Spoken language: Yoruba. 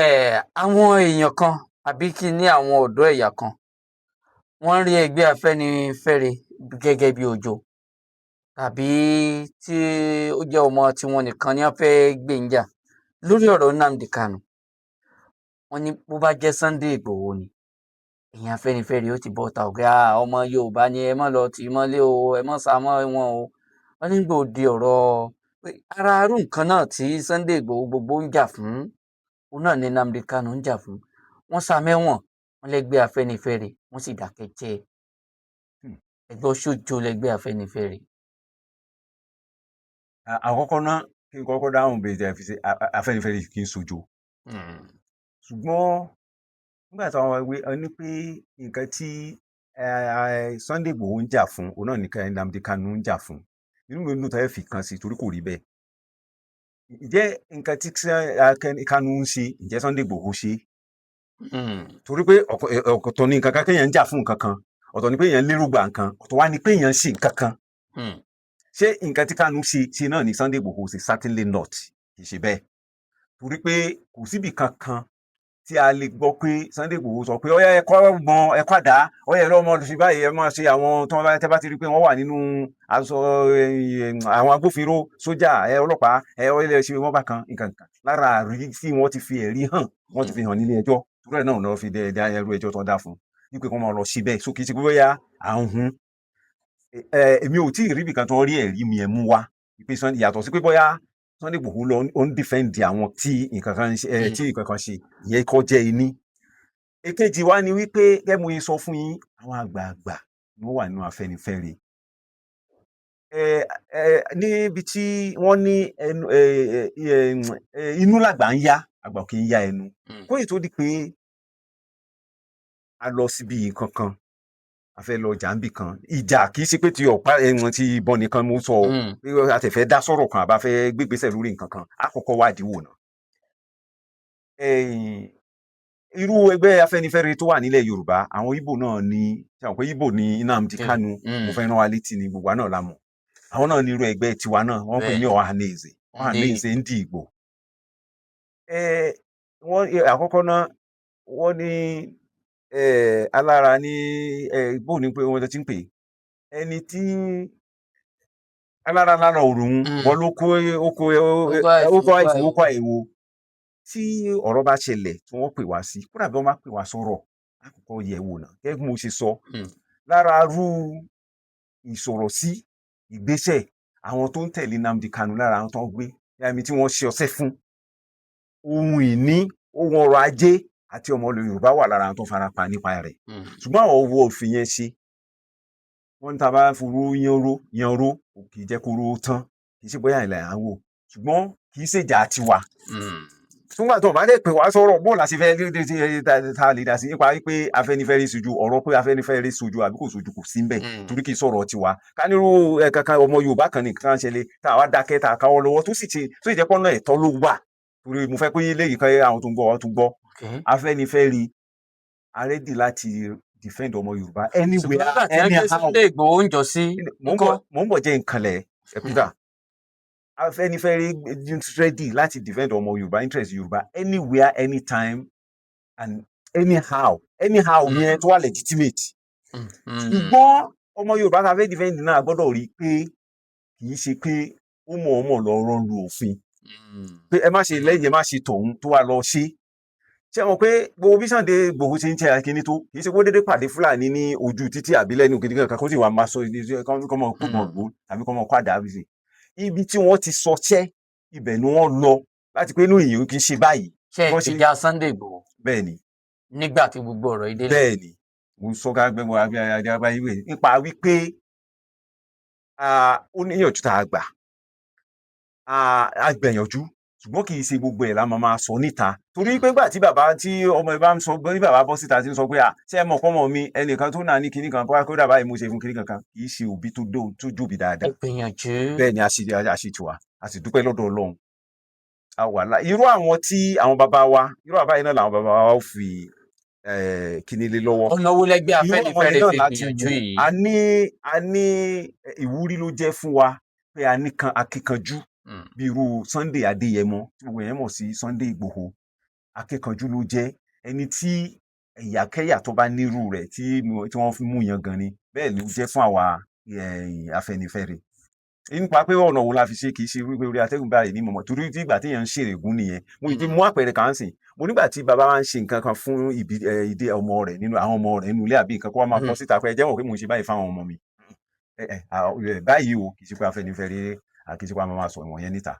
Àwọn èèyàn kan, àbí kí n ní àwọn ọ̀dọ́ ẹ̀yà kan, wọ́n rí ẹgbẹ́ Afẹ́nifẹ́re gẹ́gẹ́ bí ojo tàbí tí ó jẹ́ ọmọ tiwọn nìkan ni wọ́n fẹ́ gbé ń jà lórí ọ̀rọ̀ Nnamdi Kanu. Wọ́n ní bó bá jẹ́ Sunday Igboho ni, ẹ̀yin Afẹ́nifẹ́re ó ti bọ́ ta ọ̀gá ọmọ Yorùbá ni, ẹ má lọ tì í mọ́lé o, ẹ má sá mọ́ wọn o. Wọ́n ní gbòde ọ̀rọ̀ ara irú nǹkan náà tí Sunday Igboho gbogbo ń jà fún, òun náà ni Nnamdi Kanu ń jà fún. Wọ́n sá mẹ́wọ̀n, wọ́n lẹ́gbẹ́ Afẹ́nifẹ́re, wọ́n sì dákẹ́ jẹ́. Ẹgbẹ́ sójo lẹ́gbẹ́ Afẹ́nifẹ́re. Àkọ́kọ́ náà, kí n kọ́kọ́ dáhùn bèèrè tẹ́ fi ṣe Afẹ́nifẹ́re kì í sojo. Ṣùgbọ́n nígbà táwọn ẹgbẹ́ ní pé nǹkan tí Sunday Igboho ń jà fún, òun náà nìkan Nnamdi Kanu ń jà fún, inú mi dùn tẹ́ fi kan sí, torí kò rí bẹ́ẹ̀. Ǹjẹ́ nǹkan tí Kanu ń ṣe, ǹjẹ́ Sunday Igboho ṣe? Torí pé ọ̀tọ̀ ni nǹkan kan kéèyàn ń jà fún nǹkan kan, ọ̀tọ̀ ni pé èèyàn lérògbà nǹkan, ọ̀tọ̀ wá ni pé èèyàn ń ṣe nǹkan kan. Ṣé nǹkan tí Kanu ṣe ṣe náà ni Sunday Igboho ṣe? Certainly not, kì í ṣe bẹ́ẹ̀, torí pé kò síbì kankan tí a lè gbọ́ pé Sunday Igboho sọ pé ọyá, ẹ kọ́ gbọ́n, ẹ kọ́ àdá, ọyá, ẹ lọ́mọ ṣe báyìí, ẹ máa ṣe àwọn tí wọ́n bá tẹ́ bá ti rí pé wọ́n wà nínú aṣọ àwọn agbófinró, sójà, ẹ ọlọ́pàá, ẹ ọyẹ ṣe wọ́n bá kan nǹkan kan lára àrí tí wọ́n ti fi ẹ̀rí hàn, wọ́n ti fi hàn nílé ẹjọ́. Torí ẹ̀ náà lọ́ fi dá ẹrú ẹjọ́ tó dá fún wípé kí wọ́n máa lọ síbẹ̀. So kì í ṣe pé bóyá à ń hun. Èmi ò tí ì rí ibìkan tó rí ẹ̀rí mi ẹ̀ mú wá pé yàtọ̀ sí pé bóyá Sunday Igboho lọ ó ń defend àwọn tí nǹkan kan ṣe, tí nǹkan kan ṣe. Ìyẹn kọ́ jẹ́ iní. Èkejì wa ni wípé, gẹ́gẹ́ mo ṣe sọ fún yín, àwọn àgbààgbà ni wọ́n wà nínú Afẹ́nifẹ́re. Ẹ ẹ níbi tí wọ́n ní ẹnu ẹ ẹ ẹ inú làgbà ń yá, àgbà kì í yá ẹnu. Kó tó di pé a lọ síbi nǹkan kan, a fẹ́ lọ jà níbì kan, ìjà kì í ṣe pé ti ọ̀pá ẹ̀wọ̀n ti ìbọn nìkan mo sọ o. Pé a tẹ̀ fẹ́ dá sọ̀rọ̀ kan, àbá fẹ́ gbégbésẹ̀ lórí nǹkan kan, á kọ́kọ́ wádìí wò ná. Irú ẹgbẹ́ Afẹ́nifẹ́re tó wà nílẹ̀ Yorùbá, àwọn Ìgbò náà ní. Ṣe àwọn pé Ìgbò ní Nnamdi Kanu? Mo fẹ́ rán wa létí ni, gbogbo wa náà la mọ̀. Àwọn náà ní irú ẹgbẹ́ tiwa náà, wọ́n pè ní Ohanaeze, Ohanaeze Ndigbo. Wọ́n àkọ́kọ́ náà, wọ́n ní alára ní bóun ní pé wọ́n ti ń pè ẹni tí alára lára òrùn wọn ló kó ó kó ó kó àìsàn, ó kó àìwo. Tí ọ̀rọ̀ bá ṣẹlẹ̀ tí wọ́n pè wá sí, kódà bí wọ́n bá pè wá sọ̀rọ̀, àkọ́kọ́ yẹ̀ wò náà. Gẹ́gẹ́ bí mo ṣe sọ, lára rú ìsọ̀rọ̀ sí ìgbésẹ̀ àwọn tó ń tẹ̀lé Nnamdi Kanu, lára àwọn tó ń gbé ẹni tí wọ́n ṣe ọṣẹ́ fún ohun ìní, ohun ọrọ̀ ajé àti ọmọ ilẹ̀ Yorùbá wà lára àwọn tó fara pa nípa rẹ̀. Ṣùgbọ́n àwọn owó òfin yẹn ṣe wọ́n ní tá a bá foró yanró yanró, kì í jẹ́ kóró tán. Kì í ṣe bóyá ilẹ̀ à ń wò, ṣùgbọ́n kì í ṣèjà tiwa. Túngbà tó bá dẹ̀ pè wá sọ̀rọ̀, bó la ṣe fẹ́ ta lè dá sí nípa wípé Afẹ́nifẹ́re sojú? Ọ̀rọ̀ pé Afẹ́nifẹ́re sojú àbí kò sojú kò sí ńbẹ̀, torí kì í sọ̀rọ̀ tiwa. Ká nírú ẹ̀ kankan ọmọ Yorùbá kan nìkan ṣẹlẹ̀, tá a wá dákẹ́, tá a káwọ́ lọ́wọ́, tó sì ṣe tó sì jẹ́ pọ́nà ẹ̀tọ́ ló wà, torí mo fẹ́ pé léyìí kan àwọn tó ń gbọ́ wa tún gbọ́. Afẹ́nifẹ́re a ready láti defend ọmọ Yorùbá anywhere, anyhow. Sunday Igboho ń jọ sí. Mò ń bọ̀, jẹ́ nǹkanlẹ̀ ẹ̀kúta. Afẹ́nifẹ́re ready láti defend ọmọ Yorùbá, interest Yorùbá, anywhere, anytime and anyhow. Anyhow yẹn tó wà legitimate. Ṣùgbọ́n ọmọ Yorùbá tá a fẹ́ defend náà gbọ́dọ̀ rí i pé kì í ṣe pé ó mọ̀ọ́mọ̀ lọ rọ́ọ̀lù òfin pé ẹ má ṣe lẹ́yìn, ẹ má ṣe tọ̀hún, tó wà lọ ṣe. Ṣé mọ̀ pé gbogbo bí Sunday Igboho ṣe ń jẹ́ akíní tó, kì í ṣe kó déédéé pàdé Fúlàní ní ojú títí àbí lẹ́nu kìnìún kan, kó sì wá máa sọ kọ́ mọ̀ kó mọ̀ gbó tàbí kọ́ mọ̀ kó àdá bí sí. Ibi tí wọ́n ti sọṣẹ́, ibẹ̀ ni wọ́n lọ láti pé inú ìyẹn kì í ṣe báyìí. Ṣé ẹ ti já Sunday Igboho? Bẹ́ẹ̀ ni. Nígbà tí gbogbo ọ̀rọ̀ yìí délẹ̀. Bẹ́ẹ̀ ni, mo sọ ká gbẹ́mọ agbára ìwé nípa wípé ó níyànjú tá a gbà, a gbìyànjú, ṣùgbọ́n kì í ṣe gbogbo ẹ̀ la máa máa sọ níta, torí pé gbà tí bàbá tí ọmọ ẹ bá ń sọ, bí bàbá bọ́ síta tí ń sọ pé à ṣé ẹ mọ̀ kọ́mọ mi ẹnìkan tó náà ní kinní kan, kódà báyìí mo ṣe fún kinní kankan, kì í ṣe òbí tó jóbi dáadáa. Ẹ gbìyànjú. Bẹ́ẹ̀ ni, a ṣe a ṣe tiwa, a sì dúpẹ́ lọ́dọ̀ Ọlọ́run. A wà lá irú àwọn tí àwọn bàbá wa, irú àbáyé náà làwọn bàbá wa ó fi kinní lé lọ́wọ́. Ọ̀nà wo lẹgbẹ́ Afẹ́nifẹ́re fi gbìyànjú yìí? A ní ìwúrí ló jẹ́ fún wa pé a ní kan akíkanjú bí irú Sunday Adéyẹmọ tí gbogbo yẹn mọ̀ sí Sunday Ìgbòho. Akíkanjú ló jẹ́. Ẹni tí ẹ̀yàkẹ́yà tó bá nírú rẹ̀ tí wọ́n fi mú yan gan ni. Bẹ́ẹ̀ ló jẹ́ fún àwa Afẹ́nifẹ́re. Nípa pé ọ̀nà wo la fi ṣe, kì í ṣe wípé orí atẹ́gùn báyìí ní mọ̀mọ́, torí tí ìgbà téèyàn ń ṣèrègùn nìyẹn. Mo ti mú àpẹẹrẹ kan sìn. Mo nígbà tí bàbá wa ń ṣe nǹkan kan fún ìbí ìdí ọmọ rẹ̀, nínú àwọn ọmọ rẹ̀ nínú ilé, àbí nǹkan kó wá máa kọ síta pé ẹ jẹ́wọ́ pé mò ń ṣe báyìí fáwọn ọmọ mi. Báyìí o, kì í ṣe pé Afẹ́nifẹ́re, kì í ṣe pé a máa sọ ìwọ̀n yẹn níta.